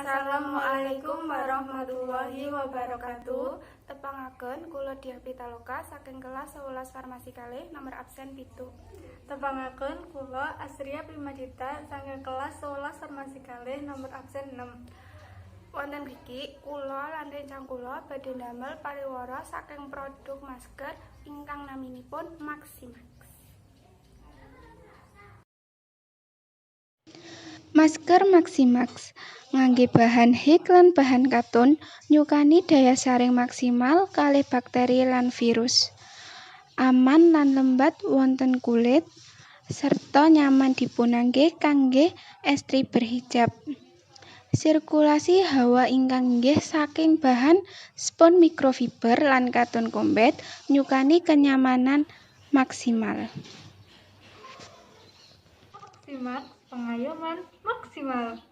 Assalamualaikum warahmatullahi wabarakatuh. Tepangaken, kula Diah Pitaloka saking kelas 11 Farmasi kalih, nomor absen 7. Tepangaken, kula Asria Primadita saking kelas 11 Farmasi kalih, nomor absen 6. Wonten mriki kula lan rencang kula badhe ndamel pariwara saking produk masker ingkang naminipun Maximax. Masker Maximax ngangge bahan hik lan bahan katun, nyukani daya saring maksimal kalih bakteri lan virus. Aman lan lembat wonten kulit serta nyaman dipunangge kangge estri berhijab. Sirkulasi hawa ingkang inggih saking bahan spons mikrofiber lan katun combed nyukani kenyamanan maksimal. Maximax, pengayoman maksimal.